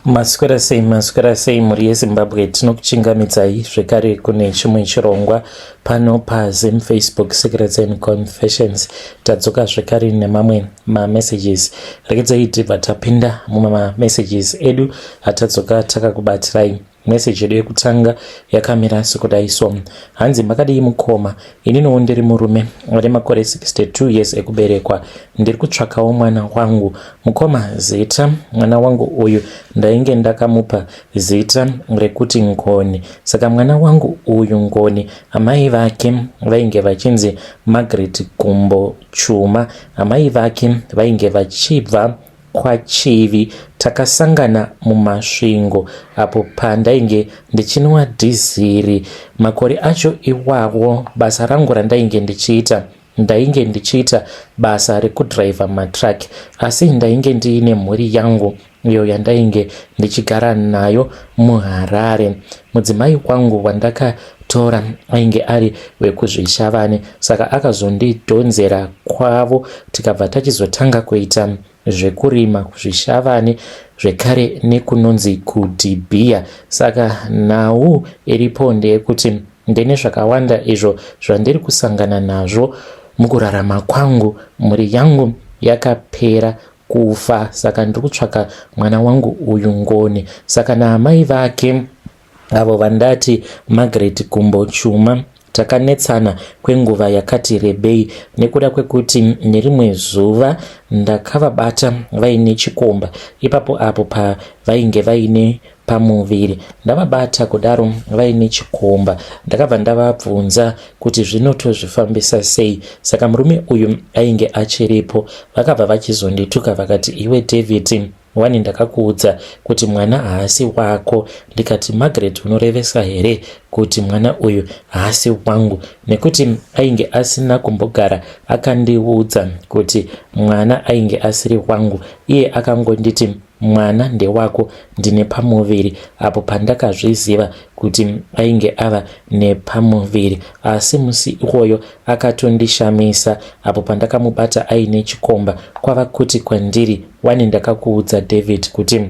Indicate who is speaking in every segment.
Speaker 1: Maswera sei, maswera sei mhuri yeZimbabwe, tinokuchingamidzai zvekare kune chimwe chirongwa pano paZim Facebook Secrets and Confessions. Tadzoka zvekare nemamwe mamessages. Regedzai tibva tapinda mumamessages edu atadzoka takakubatirai. Message yedu yekutanga yakamira sekudai so. Hanzi makadii mukoma, ininiwo ndiri murume ane makore 62 years ekuberekwa. Ndiri kutsvakawo mwana wangu. Mukoma, zita mwana wangu uyu ndainge ndakamupa zita rekuti Ngoni. Saka mwana wangu uyu Ngoni, amai vake vainge vachinzi Margaret Gumbo Chuma. Amai vake vainge vachibva kwaChivi. Takasangana muMasvingo apo pandainge ndichinwa dhiziri. Makore acho iwawo basa rangu randainge ndichiita ndainge ndichiita basa rekudhiraivha matruck asi ndainge ndiine mhuri yangu iyo yandainge ndichigara nayo muHarare. Mudzimai wangu wandakatora ainge ari wekuzvishavane saka akazondidhonzera kwavo tikabva tachizotanga kuita zvekurima kuzvishavane zvekare nekunonzi kudhibhiya. Saka nhau iripo ndeyekuti ndine zvakawanda izvo zvandiri kusangana nazvo mukurarama kwangu. Mhuri yangu yakapera kufa saka ndiri kutsvaka mwana wangu uyu Ngoni. Saka naamai vake avo vandati Margaret Gumbo Chuma takanetsana kwenguva yakati rebei nekuda kwekuti nerimwe zuva ndakavabata vaine chikomba ipapo apo pavainge vaine pamuviri. Ndavabata kudaro vaine chikomba ndakabva ndavabvunza kuti zvinotozvifambisa sei saka murume uyu ainge achiripo. Vakabva vachizondituka vakati iwe David Wani ndakakuudza kuti mwana haasi wako ndikati Margaret unorevesa here kuti mwana uyu haasi wangu nekuti ainge asina kumbogara akandiudza kuti mwana ainge asiri wangu iye akangonditi mwana ndewako ndine pamuviri apo pandakazviziva kuti ainge ava nepamuviri asi musi iwoyo akatondishamisa apo pandakamubata aine chikomba kwava kuti kwandiri wani ndakakuudza David kuti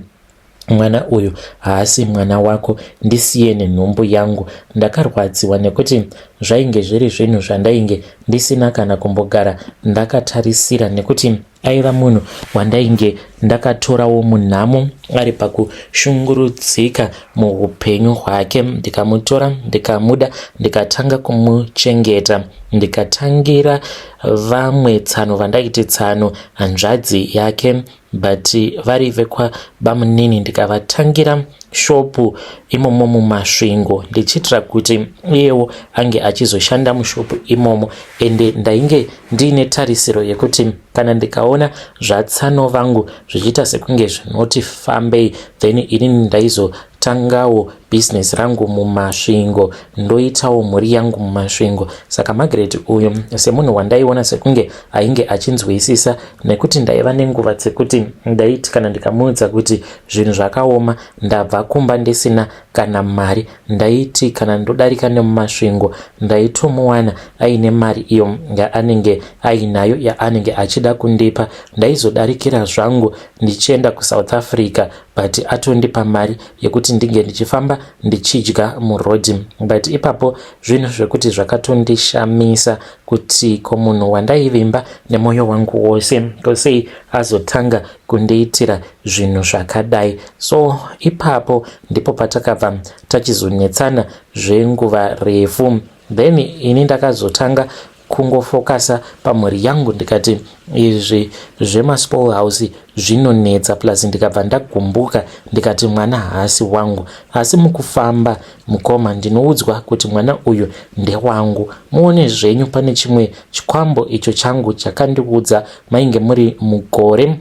Speaker 1: mwana uyu haasi mwana wako ndisiye nenhumbu yangu. Ndakarwadziwa nekuti zvainge zviri zvinhu zvandainge ndisina kana kumbogara ndakatarisira nekuti aiva munhu wandainge ndakatorawo munhamo ari pakushungurudzika muupenyu hwake ndikamutora ndikamuda ndikatanga kumuchengeta ndikatangira vamwe tsano vandaiti tsano hanzvadzi yake but vari vekwabamunini ndikavatangira shopu imomo muMasvingo ndichiitira kuti iyewo ange achizoshanda mushopu imomo ende ndainge ndiine tarisiro yekuti kana ndikaona zvatsano vangu zvichiita sekunge zvinoti fambei then inini ndaizotangawo business rangu muMasvingo ndoitawo mhuri yangu muMasvingo. Saka Margaret uyu semunhu wandaiona sekunge ainge achinzwisisa nekuti ndaiva nenguva dzekuti ndaiti kana ndikamuudza kuti zvinhu zvakaoma ndabva kumba ndisina kana mari ndaiti kana ndodarika nemuMasvingo ndaitomuwana aine mari iyo yaanenge ainayo yaanenge achida kundipa. Ndaizodarikira zvangu ndichienda kuSouth Africa but atondipa mari yekuti ndinge ndichifamba ndichidya muroad but ipapo zvinhu zvekuti zvakatondishamisa kuti ko munhu wandaivimba nemwoyo wangu wose ko sei azotanga kundiitira zvinhu zvakadai. So ipapo ndipo patakabva tachizonetsana zvenguva refu then ini ndakazotanga kungofokasa pamhuri yangu ndikati izvi zvemaspoil house zvinonetsa plus ndikabva ndagumbuka ndikati mwana haasi wangu asi mukufamba mukoma ndinoudzwa kuti mwana uyu ndewangu muone zvenyu pane chimwe chikwambo icho changu chakandiudza mainge muri mugore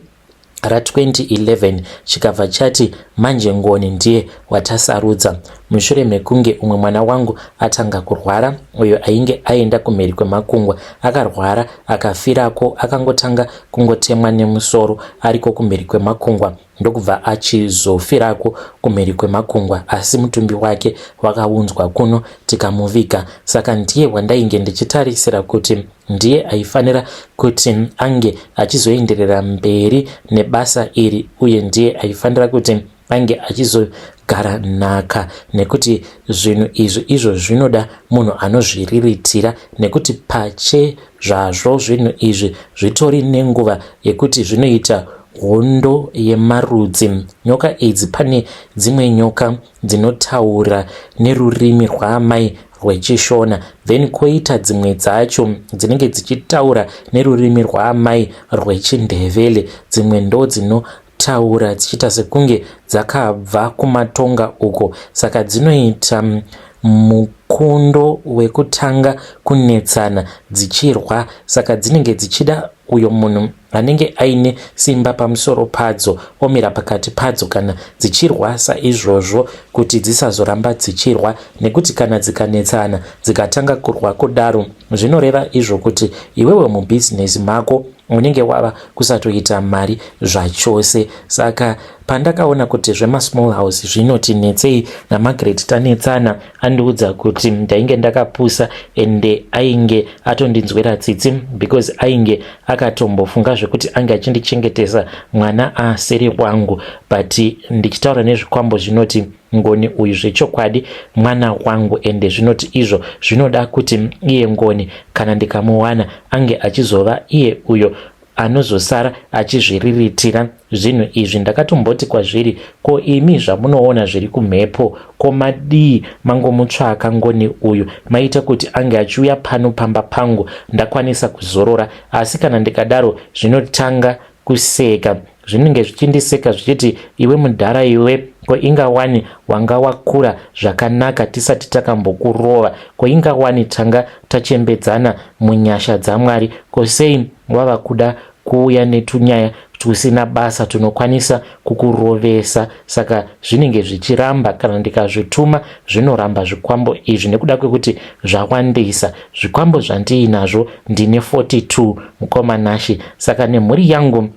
Speaker 1: ra2011 chikabva chati manje Ngoni ndiye watasarudza mushure mekunge umwe mwana wangu atanga kurwara uyo ainge aenda kumhiri kwemakungwa akarwara akafirako akangotanga kungotemwa nemusoro ariko kumhiri kwemakungwa ndokubva achizofirako kumhiri kwemakungwa asi mutumbi wake wakaunzwa kuno tikamuviga saka ndiye wandainge ndichitarisira kuti Ndiye aifanira kuti ange achizoenderera mberi nebasa iri uye ndiye aifanira kuti ange achizogara nhaka nekuti zvinhu izvi izvo zvinoda munhu anozviriritira nekuti pache zvazvo zvinhu izvi zvitori nenguva yekuti zvinoita hondo yemarudzi. Nyoka idzi pane dzimwe nyoka dzinotaura nerurimi rwaamai rwechiShona then koita dzimwe dzacho dzinenge dzichitaura nerurimi rwaamai rwechiNdevele. Dzimwe ndodzinotaura dzichiita sekunge dzakabva kumatonga uko saka dzinoita mukundo wekutanga kunetsana dzichirwa saka dzinenge dzichida uyo munhu anenge aine simba pamusoro padzo omira pakati padzo kana dzichirwa saizvozvo kuti dzisazoramba dzichirwa nekuti kana dzikanetsana dzikatanga kurwa kudaro zvinoreva izvo kuti iwewe mubhizinesi mako unenge wava kusatoita mari zvachose. Saka pandakaona kuti zvemasmall house zvinoti netsei naMargaret tanetsana, andiudza kuti ndainge ndakapusa ende ainge atondinzwira tsitsi because ainge akatombofunga zvekuti ange achindichengetesa mwana asiri wangu, but ndichitaura nezvikwambo zvinoti Ngoni uyu zvechokwadi mwana wangu ende zvinoti izvo zvinoda kuti iye Ngoni kana ndikamuwana ange achizova iye uyo anozosara achizviriritira zvinhu izvi. Ndakatomboti kwazviri ko imi zvamunoona zviri kumhepo ko madii mangomutsvaka Ngoni uyu maita kuti ange achiuya pano pamba pangu ndakwanisa kuzorora asi kana ndikadaro zvinotanga kuseka zvinenge zvichindiseka zvichiti iwe mudhara iwe ko inga wani wanga wakura zvakanaka tisati takambokurova ko inga wani tanga tachembedzana munyasha dzamwari ko sei wava kuda kuuya netunyaya tusina basa tunokwanisa kukurovesa saka zvinenge zvichiramba kana ndikazvituma zvinoramba zvikwambo izvi nekuda kwekuti zvawandisa zvikwambo zvandiinazvo ndine 42 mukoma Nashy saka nemhuri yangu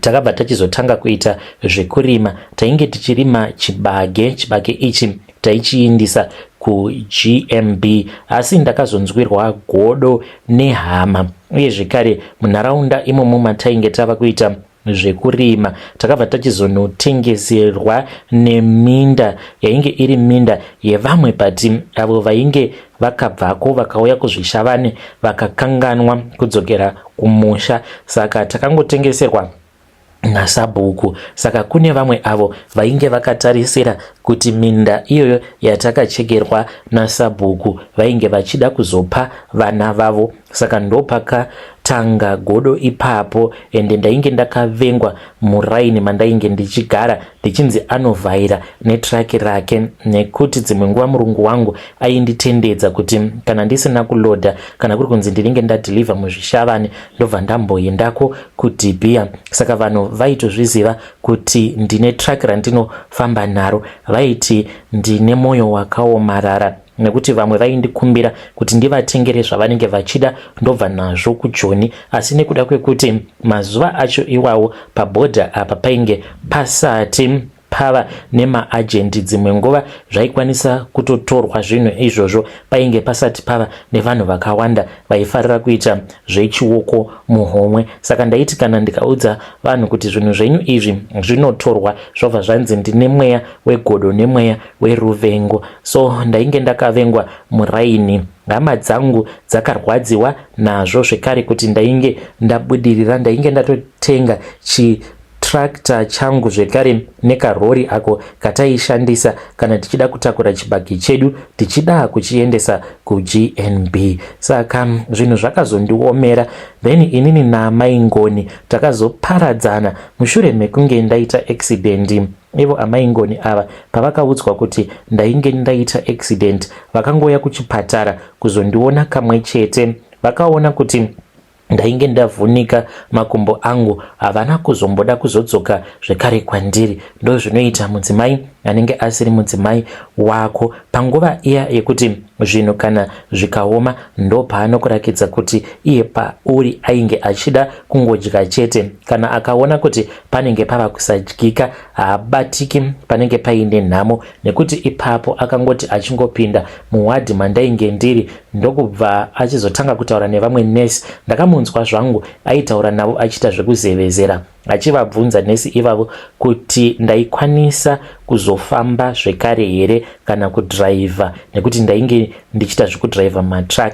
Speaker 1: takabva tachizotanga kuita zvekurima tainge tichirima chibage chibage ichi taichiindisa kuGMB asi ndakazonzwirwa godo nehama uye zvekare munharaunda imomo matainge tava kuita zvekurima takabva tachizonotengeserwa neminda yainge iri minda yevamwe but avo vainge vakabvako vakauya kuzvishavane vakakanganwa kudzokera kumusha saka takangotengeserwa nasabhuku saka kune vamwe avo vainge vakatarisira kuti minda iyoyo yatakachekerwa nasabhuku vainge vachida kuzopa vana vavo saka ndopakatanga godo ipapo ende ndainge ndakavengwa muraini mandainge ndichigara ndichinzi anovhaira netraki rake nekuti dzimwe nguva murungu wangu ainditendedza kuti kana ndisina kulodha kana kuri kunzi ndinenge ndadhilivha muzvishavane ndobva ndamboendako kudhibhiya saka vanhu vaitozviziva kuti ndine traki randinofamba naro vaiti ndine mwoyo wakaomarara nekuti vamwe vaindikumbira kuti ndivatengere zvavanenge vachida ndobva nazvo kujoni asi nekuda kwekuti mazuva acho iwawo pabhodha apa painge pasati pava nemaajenti dzimwe nguva zvaikwanisa kutotorwa zvinhu izvozvo painge pasati pava nevanhu vakawanda vaifarira kuita zvechioko muhomwe saka ndaiti kana ndikaudza vanhu kuti zvinhu zvenyu izvi zvinotorwa zvobva zvanzi ndine mweya wegodo nemweya weruvengo so ndainge ndakavengwa muraini hama dzangu dzakarwadziwa nazvo zvekare kuti ndainge ndabudirira ndainge ndatotenga chi tractor changu zvekare nekarori ako kataishandisa kana tichida kutakura chibage chedu tichida kuchiendesa kuGNB saka zvinhu zvakazondiomera then inini naamai Ngoni takazoparadzana mushure mekunge ndaita accident ivo amai Ngoni ava pavakaudzwa kuti ndainge ndaita accident vakangouya kuchipatara kuzondiona kamwe chete vakaona kuti ndainge ndavhunika makumbo angu havana kuzomboda kuzodzoka zvekare kwandiri ndozvinoita mudzimai anenge asiri mudzimai wako panguva iya yekuti zvinhu kana zvikaoma ndopaanokurakidza kuti iye pauri ainge achida kungodya chete kana akaona kuti panenge pava kusadyika haabatiki panenge paine nhamo nekuti ipapo akangoti achingopinda muwadhi mandainge ndiri ndokubva achizotanga kutaura nevamwe nurse ndakamunzwa zvangu aitaura navo achiita zvekuzevezera. Achivabvunza nesi ivavo kuti ndaikwanisa kuzofamba zvekare here kana kudhiraivha nekuti ndainge ndichiita zvekudhiraivha matruck.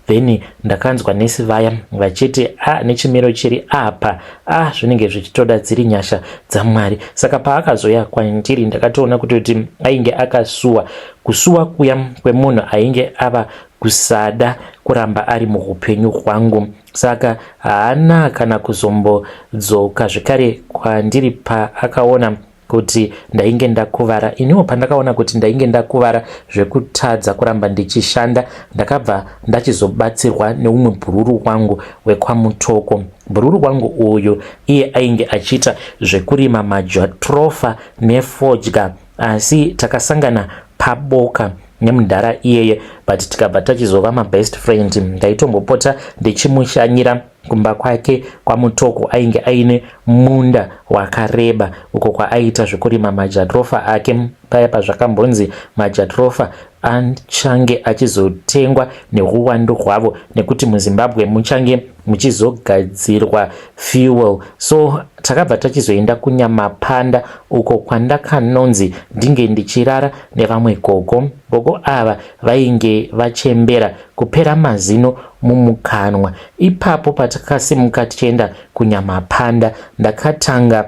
Speaker 1: Then ndakanzwa nesi vaya vachiti a ah, nechimiro chiri apa a ah, zvinenge zvichitoda dziri nyasha dzaMwari. Saka paakazouya kwandiri ndakatoona kutoti ainge akasuwa, kusuwa kuya kwemunhu ainge ava kusada kuramba ari muupenyu hwangu. Saka haana kana kuzombodzoka zvekare kwandiri paakaona kuti ndainge ndakuvara. Iniwo pandakaona kuti ndainge ndakuvara zvekutadza kuramba ndichishanda, ndakabva ndachizobatsirwa neumwe bhururu wangu wekwaMutoko. Bhururu wangu uyu iye ainge achiita zvekurima majatrofa nefodya, asi takasangana paboka nemudhara iyeye, but tikabva tachizova mabest friend. Ndaitombopota ndichimushanyira kumba kwake kwaMutoko. Ainge aine munda wakareba uko kwaaiita zvekurima majatrofa ake. Paya pazvakambonzi majatrofa achange achizotengwa neuwandu hwavo nekuti muZimbabwe muchange muchizogadzirwa fuel, so takabva tachizoenda kuNyamapanda uko kwandakanonzi ndinge ndichirara nevamwe gogo. Gogo ava vainge vachembera kupera mazino mumukanwa. Ipapo patakasimuka tichienda kuNyamapanda, ndakatanga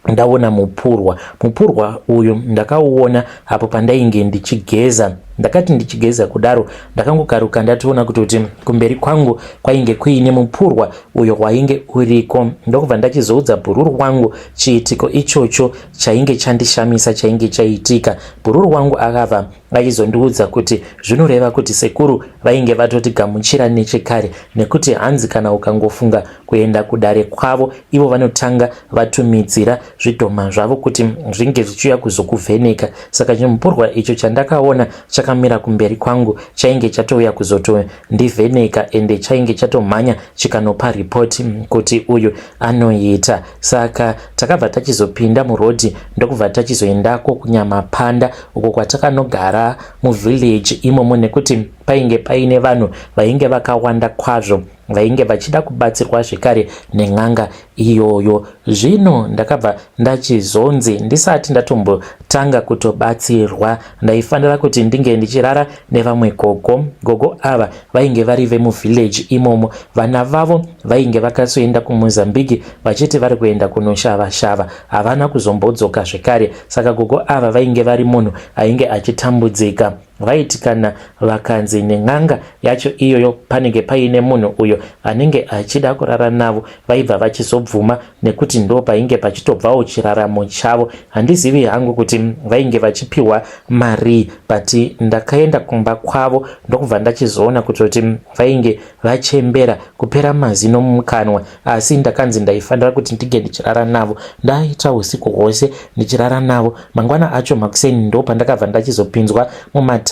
Speaker 1: ndaona mupurwa. Mupurwa uyu ndakauona apo pandainge ndichigeza. Ndakati ndichigeza kudaro, ndakangokaruka ndatoona kutoti kumberi kwangu kwainge kuine mupurwa uyo wainge uriko, ndokubva ndachizoudza bhururu wangu chiitiko ichocho chainge chandishamisa chainge chaitika. Bhururu wangu akabva aizondiudza kuti zvinoreva kuti sekuru vainge vatotigamuchira nechekare, nekuti hanzi kana ukangofunga kuenda kudare kwavo, ivo vanotanga vatumidzira zvidhoma zvavo kuti zvinge zvichiuya kuzokuvheneka. Saka chimupurwa icho chandakaona chakamira kumberi kwangu chainge chatouya kuzotondivheneka, ende chainge chatomhanya chikanopa ripoti kuti uyu anoita. Saka takabva tachizopinda murodhi, ndokubva tachizoendako kuNyamapanda uko kwatakanogara muvillage imomo, nekuti painge paine vanhu vainge vakawanda kwazvo vainge vachida kubatsirwa zvekare nen'anga iyoyo. Zvino ndakabva ndachizonzi ndisati ndatombotanga kutobatsirwa, ndaifanira kuti ndinge ndichirara nevamwe gogo. Gogo ava vainge vari vemuvillage imomo. Vana vavo vainge vakasoenda kuMozambique vachiti vari kuenda kunoshava-shava, havana kuzombodzoka zvekare. Saka gogo ava vainge vari munhu ainge achitambudzika. Vaiti kana vakanzi nen'anga yacho iyoyo panenge paine munhu uyo anenge achida kurara navo, vaibva vachizobvuma nekuti ndo painge pachitobvawo chiraramo chavo. Handizivi hangu kuti vainge vachipiwa marii, but ndakaenda kumba kwavo ndokubva ndachizoona kutoti vainge vachembera kupera mazino mumukanwa, asi ndakanzi ndaifanira kuti ndinge ndichirara navo. Ndaita usiku hwose ndichirara navo. Mangwana acho makuseni ndo pandakabva ndachizopinzwa mumatare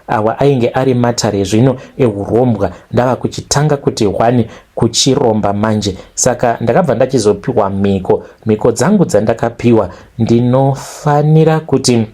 Speaker 1: awa ainge ari matare zvino ehurombwa, ndava kuchitanga kuti hwani kuchiromba manje. Saka ndakabva ndachizopiwa mhiko. Mhiko dzangu dzandakapiwa, ndinofanira kuti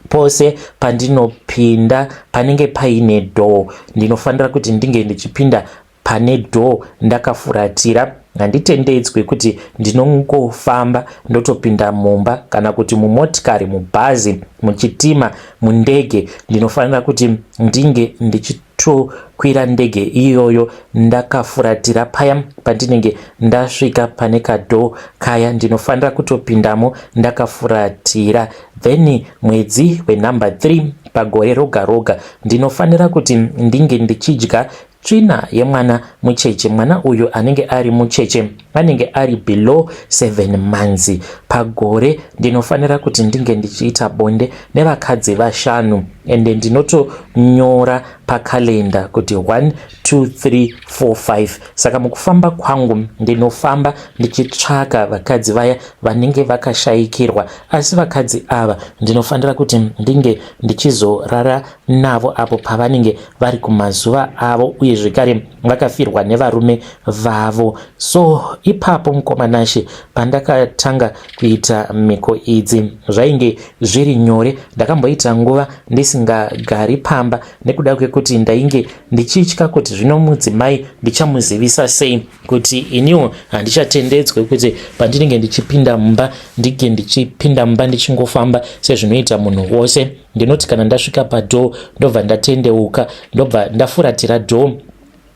Speaker 1: pose pandinopinda panenge paine door, ndinofanira kuti ndinge ndichipinda pane door ndakafuratira. Handitendedzwi kuti ndinongofamba ndotopinda mumba kana kuti mumotikari, mubhazi, muchitima, mundege. Ndinofanira kuti ndinge ndichitokwira ndege iyoyo ndakafuratira. Paya pandinenge ndasvika pane kadhoo kaya, ndinofanira kutopindamo ndakafuratira. Then mwedzi wenumber 3 pagore roga roga, ndinofanira kuti ndinge ndichidya tsvina yemwana mucheche. Mwana uyu anenge ari mucheche anenge ari below 7 months. Pagore ndinofanira kuti ndinge ndichiita bonde nevakadzi vashanu, ende ndinotonyora pakalenda kuti 1 2 3 4 5. Saka mukufamba kwangu ndinofamba ndichitsvaka vakadzi vaya vanenge vakashayikirwa, asi vakadzi ava ndinofanira kuti ndinge ndichizorara navo apo pavanenge vari kumazuva avo, uye zvekare vakafirwa nevarume vavo. So ipapo mukoma Nashe, pandakatanga kuita mhiko idzi zvainge zviri nyore. Ndakamboita nguva ndisingagari pamba nekuda kwekuti kwekuti ndainge ndichitya kuti zvino mudzimai ndichamuzivisa sei kuti iniwo handichatendedzwe kuti pandinenge ndichipinda mumba ndige ndichipinda mumba ndichingofamba sezvinoita munhu wose. Ndinoti kana ndasvika padhoo ndobva ndatendeuka ndobva ndafuratira dhoo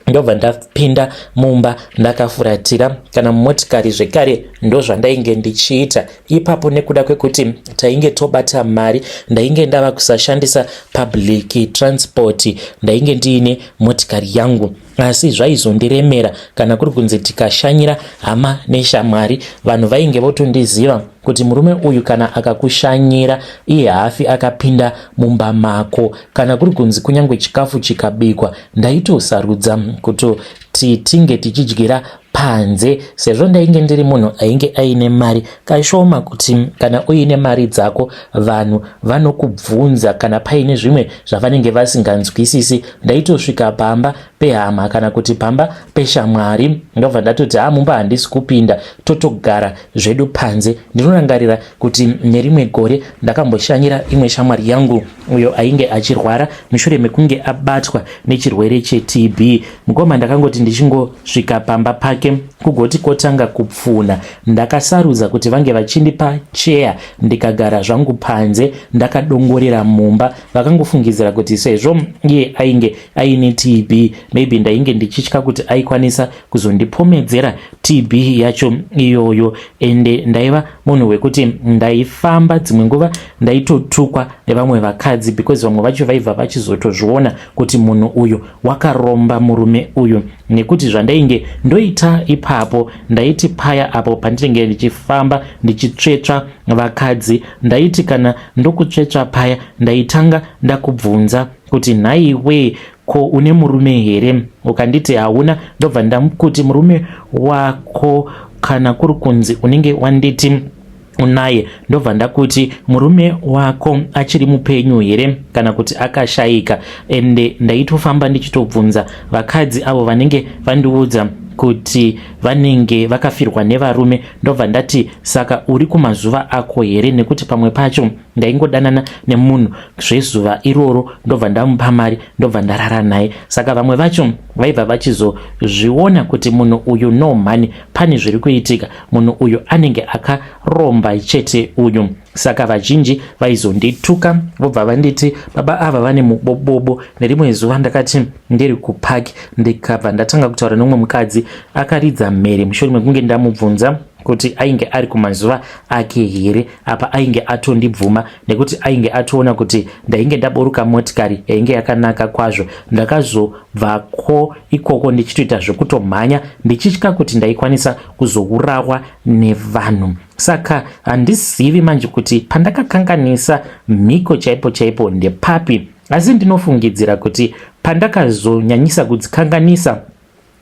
Speaker 1: ndobva ndapinda mumba ndakafuratira kana mumotikari zvekare ndozvandainge ndichiita ipapo nekuda kwekuti tainge tobata mari ndainge ndava kusashandisa public transport ndainge ndiine motikari yangu asi zvaizondiremera kana kuri kunzi tikashanyira hama neshamwari vanhu vainge votondiziva kuti murume uyu kana akakushanyira iye haafi akapinda mumba mako kana kuri kunzi kunyange chikafu chikabikwa ndaitosarudza kutoti tinge tichidyira panze sezvo ndainge ndiri munhu ainge aine mari kashoma kuti kana uine mari dzako vanhu vanokubvunza kana paine zvimwe zvavanenge vasinganzwisisi ndaitosvika pamba pehama kana kuti pamba peshamwari ndobva ndatoti ha mumba handisi kupinda totogara zvedu panze ndinorangarira kuti nerimwe gore ndakamboshanyira imwe shamwari yangu uyo ainge achirwara mushure mekunge abatwa nechirwere cheTB mukoma ndakangoti ndichingosvika pamba pake kugoti kotanga kupfuna ndakasarudza kuti vange vachindipa cheya ndikagara zvangu panze ndakadongorera mumba vakangofungidzira kuti sezvo iye ainge aine TB maybe ndainge ndichitya kuti aikwanisa kuzondipomedzera TB yacho iyoyo ende ndaiva munhu wekuti ndaifamba dzimwe nguva ndaitotukwa nevamwe vakadzi because vamwe vacho vaibva vachizotozviona kuti munhu uyu wakaromba murume uyu nekuti zvandainge ndoita ipapo ndaiti paya apo pandinenge ndichifamba ndichitsvetsva vakadzi ndaiti kana ndokutsvetsva paya ndaitanga ndakubvunza kuti nhaiwe ko une murume here ukanditi hauna ndobva ndakuti murume wako kana kuri kunzi unenge wanditi unaye ndobva ndakuti murume wako achiri mupenyu here kana kuti akashayika ende ndaitofamba ndichitobvunza vakadzi avo vanenge vandiudza kuti vanenge vakafirwa nevarume ndobva ndati saka uri kumazuva ako here nekuti pamwe pacho ndaingodanana nemunhu zvezuva iroro ndobva ndamupa mari ndobva ndarara naye saka vamwe vacho vaibva vachizozviona kuti munhu uyu no mhani pane zviri kuitika munhu uyu anenge akaromba chete uyu saka vazhinji vaizondituka vobva vanditi baba ava vane mubobobo nerimwe zuva ndakati ndiri kupaki ndikabva ndatanga kutaura neumwe mukadzi akaridza mhere mushure mekunge ndamubvunza kuti ainge ari kumazuva ake here apa ainge atondibvuma nekuti ainge atoona kuti ndainge ndaburuka motikari yainge yakanaka kwazvo ndakazobvako ikoko ndichitoita zvekutomhanya ndichitya kuti ndaikwanisa kuzourawa nevanhu saka handizivi manje kuti pandakakanganisa mhiko chaipo chaipo ndepapi asi ndinofungidzira kuti pandakazonyanyisa kudzikanganisa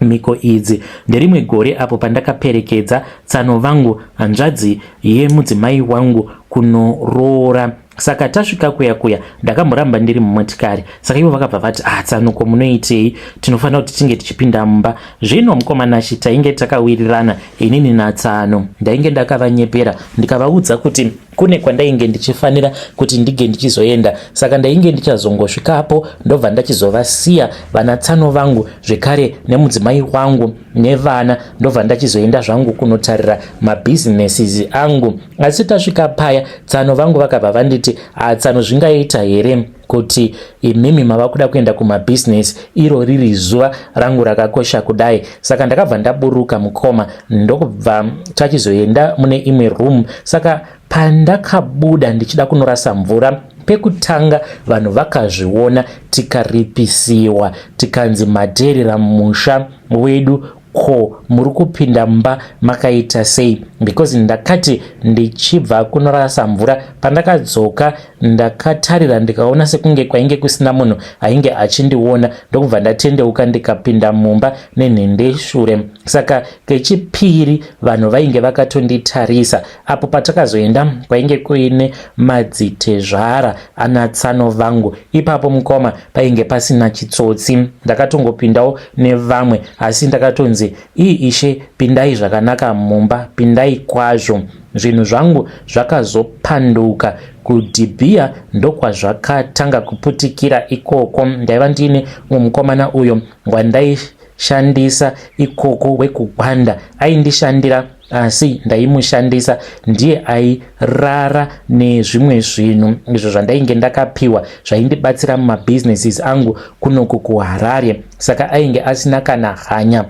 Speaker 1: mhiko idzi nderimwe gore apo pandakaperekedza tsano vangu hanzvadzi yemudzimai wangu kunoroora saka tasvika kuya kuya ndakamboramba ndiri mumotikari saka ivo vakabva vati ah tsanuko munoitei tinofanira kuti tinge tichipinda mumba zvino mukoma Nashe tainge takawirirana inini natsano ndainge ndakavanyepera ndikavaudza kuti kune kwandainge ndichifanira kuti ndige ndichizoenda saka ndainge ndichazongosvikapo ndobva ndachizovasiya vana tsano vangu zvekare nemudzimai wangu nevana ndobva ndachizoenda zvangu kunotarira mabhizinesis angu asi tasvika paya tsano vangu vakabva vanditi atsano zvingaita here kuti imimi mava kuda kuenda kumabhizinesi iro riri zuva rangu rakakosha kudai saka ndakabva ndaburuka mukoma ndokubva tachizoenda mune imwe room saka pandakabuda ndichida kunorasa mvura pekutanga vanhu vakazviona tikaripisiwa tikanzi madheerera musha wedu ko muri kupinda mumba makaita sei because ndakati ndichibva kunorasa mvura pandakadzoka ndakatarira ndikaona sekunge kwainge kusina munhu ainge achindiona ndokubva ndatendeuka ndikapinda mumba nenhendeshure saka kechipiri vanhu vainge vakatonditarisa apo patakazoenda kwainge kuine madzitezvara anatsano vangu ipapo mukoma painge pasina chitsotsi ndakatongopindawo nevamwe asi ndakatonzi ii ishe pindai zvakanaka mumba pindai. kudai kwazvo. Zvinhu zvangu zvakazopanduka kuDhibhiya ndokwazvakatanga kuputikira ikoko. Ndaiva ndiine mumwe mukomana uyo wandaishandisa ikoko wekuGwanda aindishandira asi ndaimushandisa ndiye airara nezvimwe zvinhu izvo zvandainge ndakapiwa zvaindibatsira mumabhizinesis angu kunoku kuHarare saka ainge asina kana hanya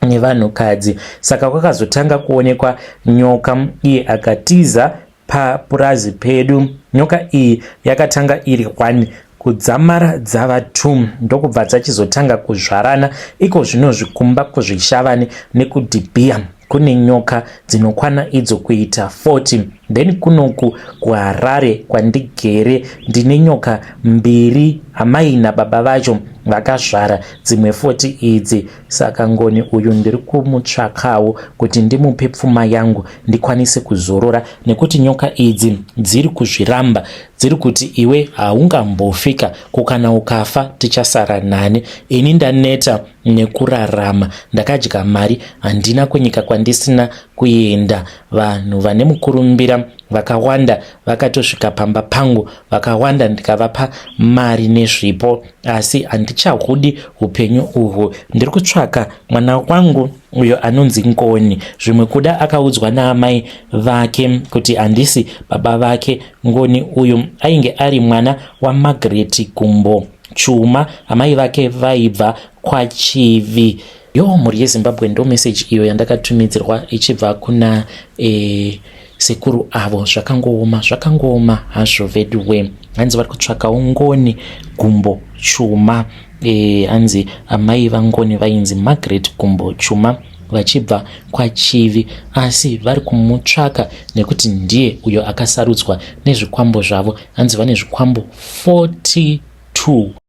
Speaker 1: nevanhukadzi saka kwakazotanga kuonekwa nyoka iye akatiza papurazi pedu nyoka iyi yakatanga iri one kudzamara dzava two ndokubva dzachizotanga kuzvarana iko zvino zvikumba kuzvishavane nekudhibhiya kune nyoka dzinokwana idzo kuita 40 then kunoku kuharare kwandigere ndine nyoka mbiri amai nababa vacho vakazvara dzimwe 40 idzi Saka Ngoni uyu ndiri kumutsvakawo kuti ndimupe pfuma yangu ndikwanise kuzorora nekuti nyoka idzi dziri kuzviramba dziri kuti iwe haungambofika ko kana ukafa tichasara nani ini ndaneta nekurarama ndakadya mari handina kunyika kwandisina kuenda vanhu vane mukurumbira vakawanda vakatosvika pamba pangu vakawanda ndikavapa mari nezvipo asi handichahudi upenyu uhwu ndiri kutsvaka mwana wangu uyo anonzi Ngoni zvimwe kuda akaudzwa naamai vake kuti handisi baba vake Ngoni uyu ainge ari mwana waMargaret Gumbo Chuma amai vake vaibva kwaChivi Yoo mhuri yeZimbabwe ndo message iyo yandakatumidzirwa ichibva kuna e, sekuru avo zvakangooma zvakangooma hazvo veduwe hanzi vari kutsvakawo ngoni gumbo chuma e, hanzi amai vangoni vainzi Margaret gumbo chuma vachibva kwachivi asi vari kumutsvaka nekuti ndiye uyo akasarudzwa nezvikwambo zvavo hanzi vane zvikwambo 42.